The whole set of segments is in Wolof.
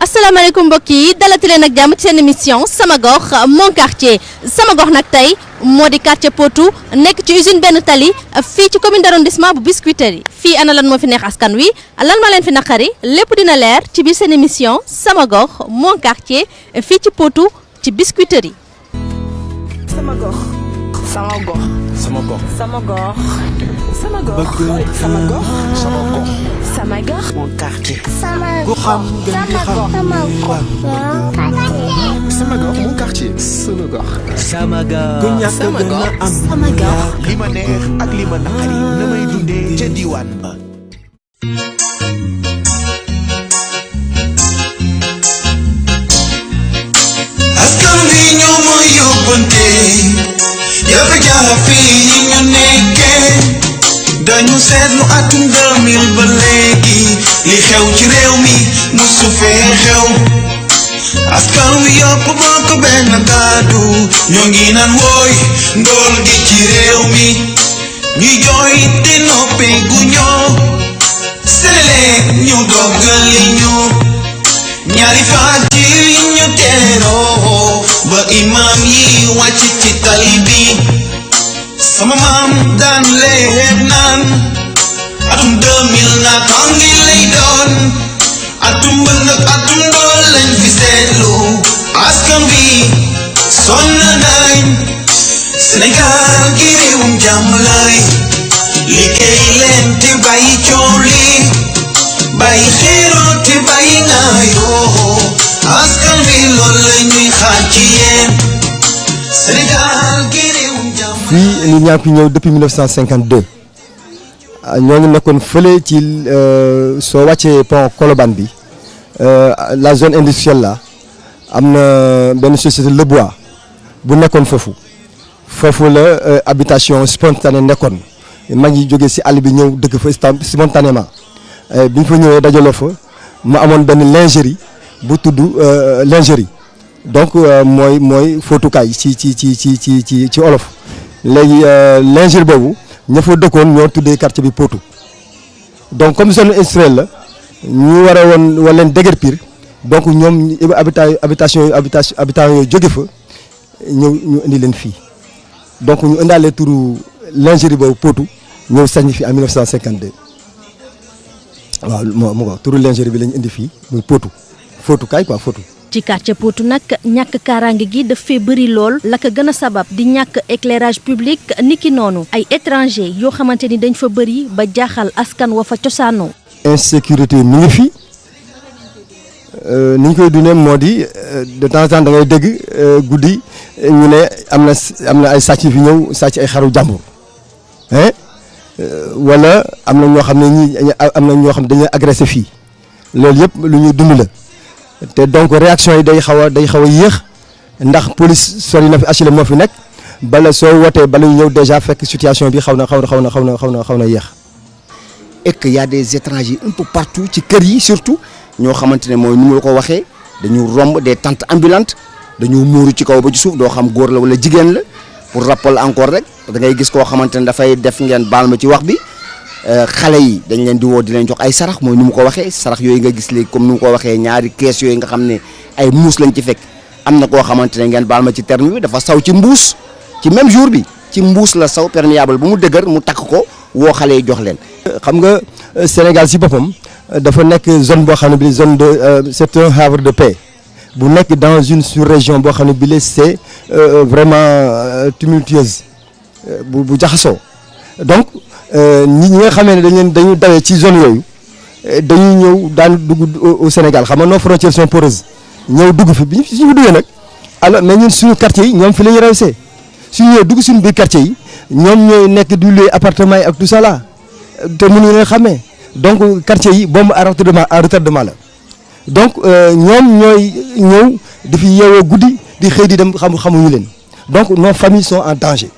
asalaamaaleykum mbokk yi dalati leen ak jàmm ci seen émission sama gox mon quartier sama gox nag tey moo di quartier Potou nekk ci usine benn tali fii ci commune d'arrondissement bu Biscuiterie fii ana lan moo fi neex askan wi lan ma leen fi naqari lépp dina leer ci biir seen émission sama gox mon quartier fii ci Potou ci Biscuiterie. sama gox. sama gox. sama gox. sama gox. sama gox. sama gox. sama gox. sama gox. mon quartier. sama gox. sama gox. sama gox mon quartier. sama gox. sama gox. sama gox. sama gox. li ma neex ak li ma naqari na may dundee ca diwaan ba. askan wi ñoo ma yóbbante jafe-jafe yi ñu nekkee dañu seetlu atum 2000 ba léegi li xew ci réew mi musu fee xew askan wi yëpp bokk benn kàddu ñoo ngi naan wooy ndool gi ci réew mi ñi jooy te noppi gu ñoo Senelec ñu dogali ñu ñaari faat yi ñu teeroo ba imam yi wàcc ci tali bi sama maam daan leeb naan atum 2000 naataange lay doon atum mbënd ak atum ndool lañ fi seetlu askan wi sonn nañ Sénégal gi réewum jàmm lay liggéey leen te bàyyi coow li bàyyi xeeroo te bàyyi ngaayoo askan wi loolu la ñuy xaar ci yéen Sénégal gi réewum jàmm. fii nit ñaa fi ñëw depuis 1952 ñoo ngi nekkoon fële ci soo wàccee pont Colobane bi la zone industrielle là am na benn société Le Bois bu nekkoon foofu la habitation spontanée nekkoon mag yi jógee si àll bi ñëw dëkk fa spontanément bi ñu fa ñëwee dajaloo fa mu amoon benn lingerie bu tudd lingerie donc mooy fóotukaay ci olof léegi lingerie boobu ña fa dëkkoon ñoo tuddee quartier bi Potou donc comme zone industrielle la ñu war a woon wala leen déguerpir donc ñoom habitation yooyu jóge fa ñëw ñu indi leen fii donc ñu indaale turu lingerie boobu Potou ñëw sañ fi en 1952 waaw mu ko turu lingerie bi la ñu indi fii muy Potou fóotukaay quoi Potou. ci quartier Potou nag ñàkk kaaraange gi daf fee bëri lool la ko gën a sabab di ñàkk éclairage public niki noonu ay étranger yoo xamante ni dañ fa bëri ba jaaxal askan wa fa cosaanoo. insécurité mi ngi fi ni ñu koy dundee moo di de temps en temps da ngay dégg guddi ñu ne am na ay sàcc fi ñëw sàcc ay xaru jàmbur wala am na ñoo xam ne ñoo xam ne dañuy agressé fii loolu yëpp lu ñuy dund la. te donc réaction yi day xaw a yéex ndax police sori na fi HLM moo fi nekk bala soo wootee bala ñu ñëw déjà fekk situation bi xaw na yéex. et que y a des étrangers un peu partout ci kër yi surtout ñoo xamante ne mooy ni mu ko waxee dañu romb des tentes ambulantes dañu muuru ci kaw ba ci suuf doo xam góor la wala jigéen la pour rappel encore rek da ngay gis koo xamante ne dafay def ngeen baal ma ci wax bi. xale yi dañ leen di woo di leen jox ay sarax mooy ni mu ko waxee sarax yooyu nga gis léegi comme ni mu ko waxee ñaari kees yooyu nga xam ne ay muus lañ ci fekk am na koo xamante ne ngeen baal ma ci terme bi dafa saw ci mbuus ci même jour bi ci mbuus la saw perméable bu mu dëgër mu takk ko woo xale yi jox leen. xam nga Sénégal si boppam dafa nekk zone boo xam ne bi zone de c'est un havre de paix bu nekk dans une sous-région boo xam ne bi c'est vraiment tumultueuse bu jaxasoo donc. nit ñi nga xamee ne dañu dawee ci zone yooyu dañuy ñëw daan dugg au Sénégal xam nga nos frontières sont poreuses ñëw dugg fi bi suñu duggee nag alors mais ñun suñu quartier yi ñoom fi la ñu réussir suñu ñëwee dugg suñu biir quartier yi ñoom ñooy nekk du louer appartement yi ak tout ça là te mënuñu leen xamee donc quartier yi bombe à retardement la donc ñoom ñooy ñëw di fi yeewoo guddi di xëy di dem xamuñu leen donc nos familles sont en danger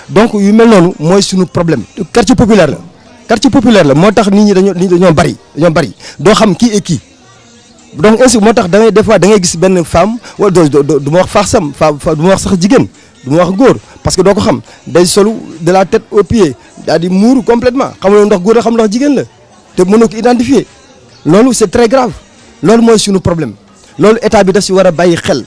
donc yu mel noonu mooy suñu problème quartier populaire la moo tax nit ñi dañoo bari doo xam kii et kii donc ainsi moo tax des fois da ngay gis benn femme wala du ma wax femme du ma wax sax jigéen du ma wax góor parce que doo ko xam day solu de la tête aux pieds daal di muuru complètement xamuloo ndax góor la xam ndax jigéen la te mënoo ko identifier loolu c'est très grave loolu mooy suñu problème loolu état bi daf si war a bàyyi xel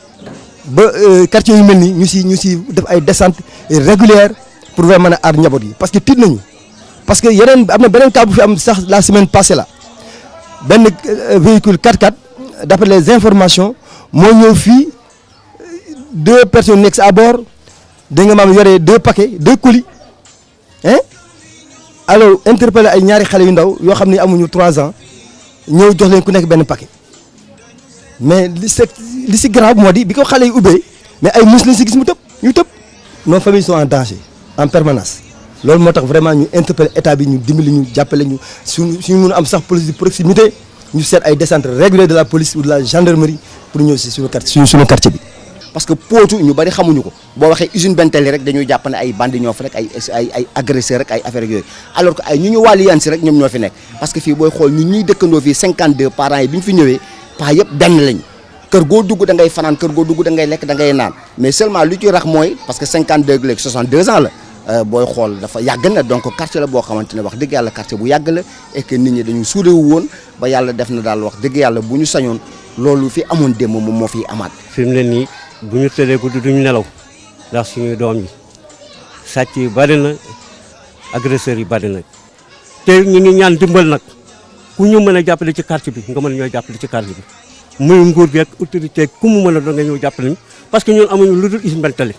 ba quartier yu mel ni ñu si def ay descentes régulières pour vraiment mën a aar njaboot yi parce que tiit nañu parce que yeneen am na beneen cas bu fi am sax la semaine passée la benn véhicule 4x4 d'après les informations moo ñëw fii 2 personnes nekk à bord da nga maam yore 2 paquets 2 colis hein alors interpellé ay ñaari xale yu ndaw yoo xam ne amuñu 3 ans ñëw jox leen ku nekk benn paquet mais li si grave moo di bi ko xale yi ubbee mais ay mus lañ si gis mu tëb ñu tëb nos familles sont en danger en permanence loolu moo tax vraiment ñu interpellé état bi ñu dimbali ñu jàppale ñu suñu mën a am sax police de proximité ñu seet ay descentes régulières de la police ou de la gendarmerie pour ñëw si suñu quartier bi. parce que Potou ñu bari xamuñu ko boo waxee usine Bentali rek dañuy jàpp ne ay bandi ñoo fi rek ay agresseurs rek ay affaires yooyu alors que ay ñu wàllu yan si rek ñoom ñoo fi nekk parce que fii booy xool ñun ñuy dëkkandoo fii 52 parents yi bi ñu fi ñëwee pas yëpp benn lañ kër goo dugg da ngay fanaan kër goo dugg da ngay lekk da ngay naan mais seulement lu ci rax mooy parce que 52 léegi 62 ans la booy xool dafa yàgg na donc quartier la boo xamante ne wax dëgg yàlla quartier bu yàgg la et que nit ñi dañu suudewu woon ba yàlla def na daal wax dëgg yàlla bu ñu sañoon loolu fi amoon démb moom moo fiy amaat. fi mu ne nii bu ñu tëddee guddi duñu nelaw ndax suñuy doom yi sàcc yi bari na agresseurs yi bari na te ñu ngi ñaan dimbal nag ku ñu mën a jàppale ci quartier bi nga mën ñoo jàppale ci quartier bi muy nguur gi ak autorité ku mu mën a doon nga ñëw jàppale ñu parce que ñun amuñu lu dul usine Bentali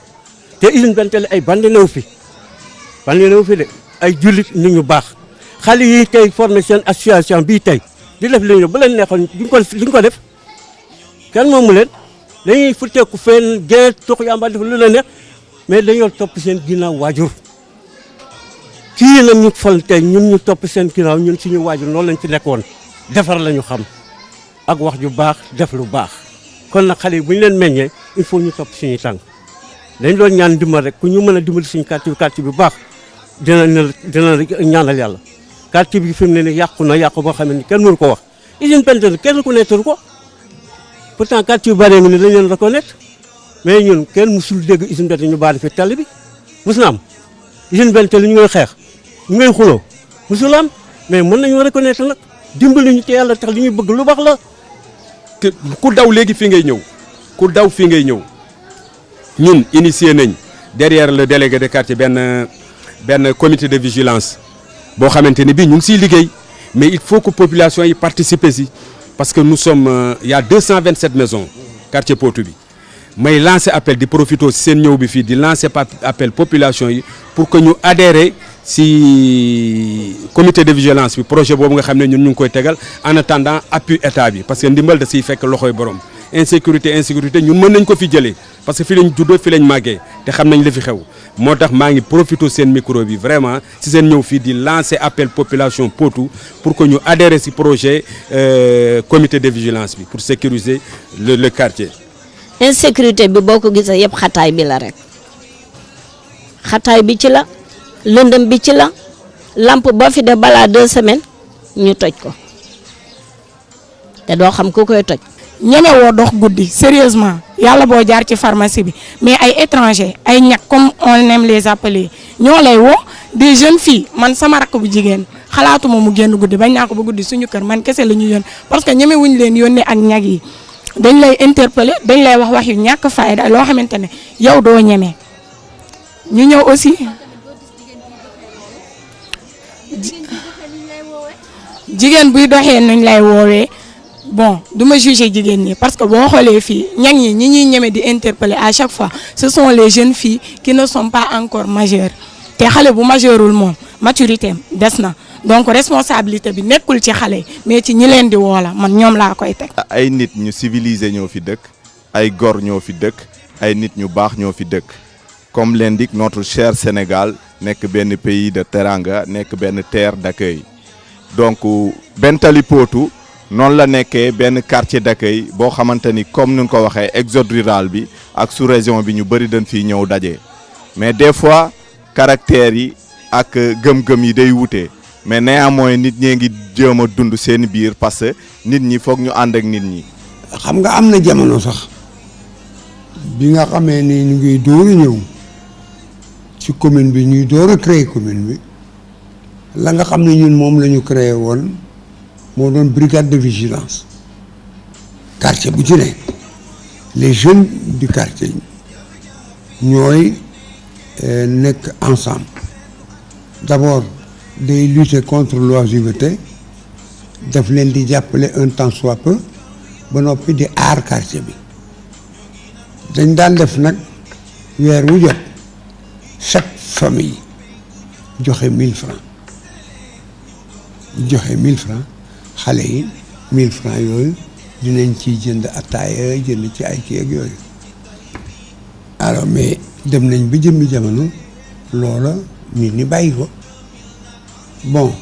te usine Bentali ay bandi newu fi de ay jullit nit ñu baax xale yi tey formé seen association bii tey di def li ñu bu leen neexoon duñ ko def kenn moomu leen dañuy futteeku fenn géej tox yamba def lu la neex mais dañoo topp seen ginnaaw waajur kii nag ñu fal tey ñun ñu topp seen ginnaaw ñun suñu waajur noonu lañ ci nekkoon defar la ñu xam ak wax ju baax def lu baax kon nag xale yi bu ñu leen meññee il faut ñu topp suñuy tànk dañ doon ñaan dimbal rek ku ñu mën a dimbali suñu quartier bi baax dina ñaanal yàlla quartier bi fi mu ne nii yàqu boo xam ne kenn mënu ko wax usine Bentali kenn ku nettul ko pourtant quartier yu bëree ngi ni dañ leen reconnaître mais ñun kenn musul dégg usine Bentali ñu baal fi tali bi mus na am usine Bentali ñu ngay xeex ñu ngay xuloo musul am mais mën nañu reconnaître nag dimbali ñu te yàlla tax li ñuy bëgg lu baax la. ku daw léegi fii ngay ñëw ñun initié nañ derrière le délégué de quartier benn comité de vigilance boo xamante ne bii ñu ngi siy liggéey mais il faut que population yi participer si parce que nous sommes il y a 227 maisons quartier Potou bi may lancer appel di profito si seen ñëw bi fii di lancer appel population yi pour que ñu adhérer si comité de vigilance bi projet boobu nga xam ne ñun ñu ngi koy tegal en attendant appui état bi parce que ndimbal da siy fekk loxoy borom insécurité ñun mën nañ ko fi jëlee parce que fi lañ juddoo fi lañ màggee te xam nañ li fi xew moo tax maa ngi profité seen micro bi vraiment si seen ñëw fii di lancer appel population Potou pour que ñu adhérer si projet comité de vigilance bi pour sécuriser le quartier. insécurité bi boo ko gisee yëpp xataay bi la rek xataay bi ci la lëndëm bi ci la lampe boo fi def balaa 2 semaines ñu toj ko te doo xam ku koy toj. ñeme woo dox guddi sérieusement yàlla boo jaar ci pharmacie bi mais ay étrangers ay ñag comme on aime les appeler ñoo lay woo des jeunes filles man sama rakk bu jigéen xalaatuma mu génn guddi bañ naa ko ba guddi suñu kër man kese la ñu yónni parce que ñeme wuñ leen yónnee ak ñag yi dañ lay interpeller dañ lay wax yu ñàkk fayda loo xamante ne yow doo ñeme ñu ñëw aussi jigéen buy doxee nuñ lay woowee. Bon, du ma juger jigéen ñi parce que boo xoolee fii ñag ñi ñuy ñeme di interpeller à chaque fois ce sont les jeunes filles qui ne sont pas encore majeures te xale bu majeurul moom maturité am des na donc responsabilité bi nekkul ci xale mais ci ñi leen di woola man ñoom laa koy teg. ay nit ñu civilisé ñoo fi dëkk ay gor ñoo fi dëkk ay nit ñu baax ñoo fi dëkk comme l'indique notre cher Sénégal nekk benn pays de teranga nekk benn terre d'accueil donc Bentali Potou noonu la nekkee benn quartier d'accueil boo xamante ni comme ni ñu ko waxee exode rural bi ak sous-région bi ñu bëri dañ fiy ñëw daje mais des fois caractères yi ak gëm-gëm yi day wute mais néanmoins nit ñee ngi jéem a dund seen biir parce que nit ñi foog ñu ànd ak nit ñi. xam nga am na jamono sax bi nga xamee ni ñu ngi door a ñëw ci commune bi ñuy door a créer commune bi la nga xam ne ñun moom la ñu créé woon. moo doon brigade de vigilance quartier bu ci ne les jeunes du quartier ñooy nekk ensemble d'abord day lutter contre l'oisiveté daf leen di jàppale un temps soit peu ba noppi di aar quartier bi dañ daan def nag weer wu jot chaque famille joxe 1000 francs joxe 1000 francs xale yi 1000 francs yooyu dinañ ciy jënd ataaya jënd ci ay kii ak yooyu alors mais dem nañ ba jëmmi jamono loola nit ñi bàyyi ko bon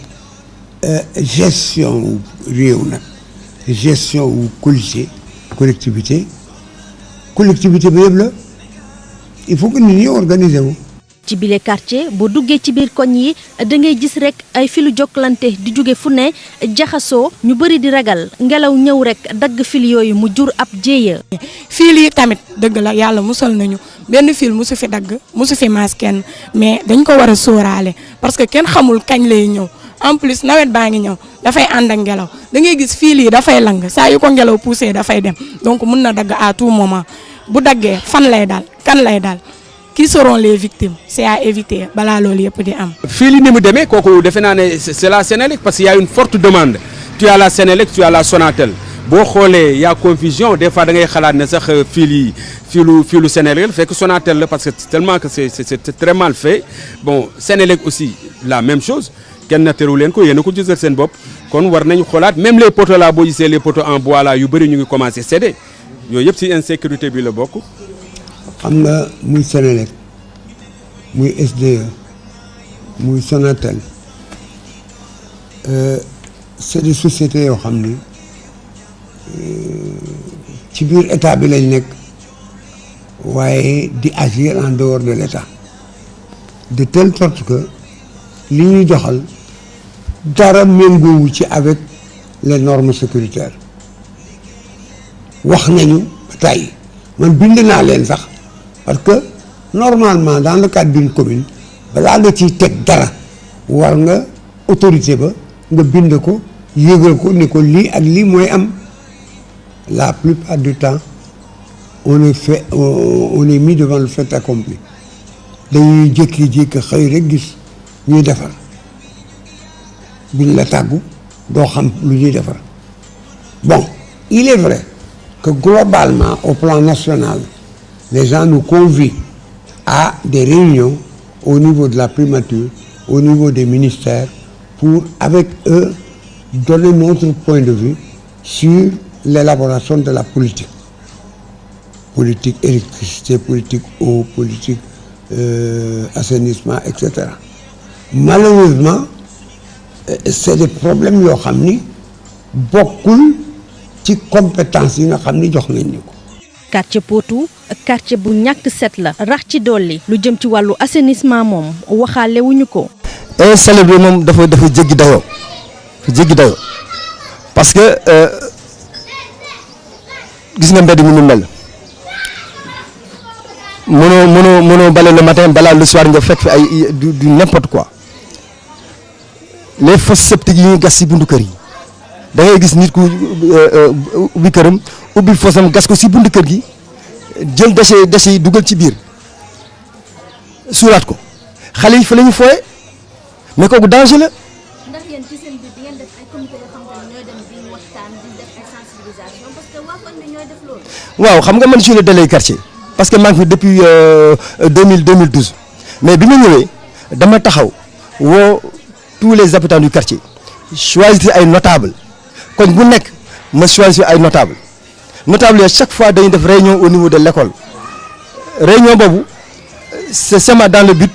gestion réew nag gestion wu collectivité bi yëpp la il faut que nit ñi organiser wu. ci bile quartier boo duggee ci biir koñ yi da ngay gis rek ay filu jokkalante di jóge fu ne jaxasoo ñu bëri di ragal ngelaw ñëw rek dagg fil yooyu mu jur ab jéeya. fil yi tamit dëgg la yàlla musal nañu benn fil musu fi dagg musu fi maas kenn mais dañ ko war a sóoraale parce que kenn xamul kañ lay ñëw en plus nawet baa ngi ñëw dafay ànd ak ngelaw da ngay gis fil yi dafay lang saa yu ko ngelaw poussé dafay dem donc mun na dagg à tout moment bu daggee fan lay dal kan lay dal. Qui seront les victimes? C'est à éviter balaa loolu yëpp di am. fii li ni mu demee kooku defe naa ne c'est la Sénélec parce qu'il y a une forte demande tu as la Sénélec tu as la Sonatel boo xoolee y a confusion des fois da ngay xalaat ne sax fiilu Sénélec fekk Sonatel la parce que tellement que c'est très mal fait bon Sénélec aussi la même chose kenn na teru leen ko yéen a ko gisal seen bopp kon war nañu xoolaat même les poteaux là boo gisee les poteaux en bois là yu bëri ñu ngi commencé céder yooyu yëpp ci insécurité bi la bokk. xam nga muy Sénélec muy SDE muy Sonatel c'est des sociétés yoo xam ni ci biir état bi lañ nekk waaye di agir en dehors de l'état de telle sorte que li ñuy doxal dara méngoowu ci avec les normes sécuritaires wax nañu ba tey man bind naa leen sax. Parce que normalement dans le cadre d'une commune balaa nga ciy teg dara war nga autorité ba nga bind ko yëgal ko ni ko lii ak lii mooy am la plupart du temps on est mis devant le fait accompli dañuy jékki-jékki xëy rek gis ñuy defar biñ la tàggu doo xam lu ñuy defar bon il est vrai que globalement au plan national les gens nous convient à des réunions au niveau de la primature, au niveau des ministères, pour, avec eux, donner notre point de vue sur l'élaboration de la politique. Politique électricité, politique eau, politique assainissement, etc. Malheureusement, c'est des problèmes yoo xam ni bokkul ci compétences yi nga xam ni jox nañ ñu ko. quartier Potou quartier bu ñàkk set la rax ci dolli lu jëm ci wàllu assainissement moom waxaale wuñu ko. insalubrité moom dafa jéggi dayoo parce que gis nga mbedd mi mu mel mënoo bale le matin balaa le soir nga fekk fi ay du n'importe quoi les fosses septiques yi ñuy gas si buntu kër yi da ngay gis nit ku ubbi këram ubbi fossam gas ko si buntu kër gi jël déchets yi dugal ci biir suulaat ko xale yi fa la ñu fooye mais kooku danger la. ndax yéen ci seen biir di ngeen def ay comité yoo xam ne ñooy dem di waxtaan di def ay sensibilisation parce que waa koñ bi ñooy def loolu. waaw xam nga man je suis le délégué quartier parce que maa ngi fi depuis 2012 mais bi ma ñëwee dama taxaw woo tous les habitants du quartier choisir ay notables koñ bu nekk ma choisir ay notables yooyu chaque fois dañuy def réunion au niveau de l'école réunion boobu c'est seulement dans le but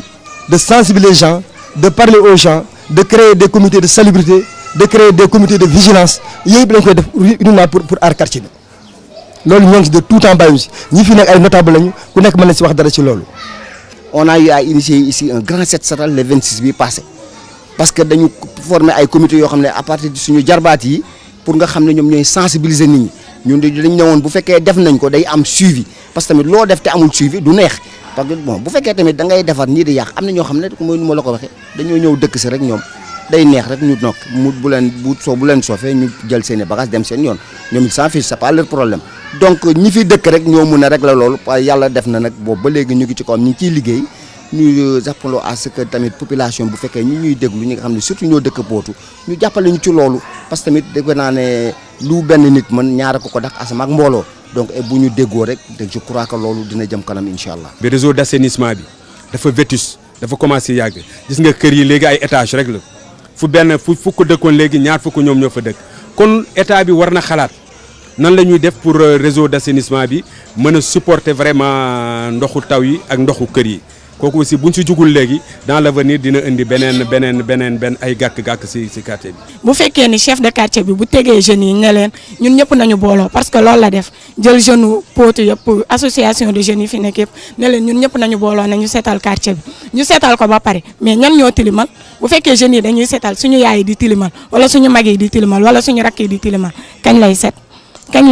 de sensibiliser les gens de parler aux gens de créer des comités de salubrité de créer des comités de vigilance yooyu dañ koy def uniquement pour aar quartier bi loolu ñoo ngi si de tout temps bàyyi si ñi fi nekk ay notables lañu ku nekk mën na si wax dara ci loolu. On a eu à initier ici un grand set setal le 26 bi passé parce que dañu former ay comités yoo xam ne à partir de suñu jarbaat yi pour nga xam ne ñoom ñooy sensibiliser nit ñi ñun dañ ne woon bu fekkee def nañ ko day am suivi parce que tamit loo def te amul suivi du neex parce que bon bu fekkee tamit da ngay defar nii di yàq am na ñoo xam ne mooy nu ma la ko waxee dañoo ñëw dëkk si rek ñoom day neex rek ñu nokk mu bu leen soofee ñu jël seen i bagages dem seen yoon ñoom it sans fiche c'est pas leur problème donc ñi fi dëkk rek ñoo mun a régler loolu waaye yàlla def na nag boobu ba léegi ñu ngi ci kawam ñu ngi ciy liggéey ñu appelons à ce que tamit population bu fekkee ñi ñuy déglu ñi nga xam ne surtout ñoo dëkk Potou ñu jàppale ñu ci loolu parce que tamit dégg naa ne lu benn nit mën ñaara ko daq asama ak mbooloo donc bu ñu déggoo rek je crois que loolu dina jëm kanam incha allah. bi réseau d'assainissement bi dafa vétus dafa commencé yàgg gis nga kër yi léegi ay étage rek la fu fukk dëkkoon léegi ñaar fukk ñoom ñoo fa dëkk kon état bi war na xalaat nan la ñuy def pour réseau d'assainissement bi mën a supporter vraiment ndoxu taw yi ak ndoxu kër yi kooku aussi buñ si jugul léegi dans l'avenir dina indi beneen ay gàkk-gàkk si quartier bi. bu fekkee ni chef de quartier bi bu tegee jeunes yi ne leen ñun ñëpp nañu booloo parce que loolu la def jël jeune Potou yëpp association de jeunes yi fi nekk yëpp ne leen ñun ñëpp nañu booloo nañu seetal quartier bi ñu seetal ko ba pare mais ñan ñoo tilimal bu fekkee jeunes yi dañuy seetal suñu yaay yi di tilimal wala suñu mag yi di tilimal wala suñu rakk yi di tilimal kañ lay set kañ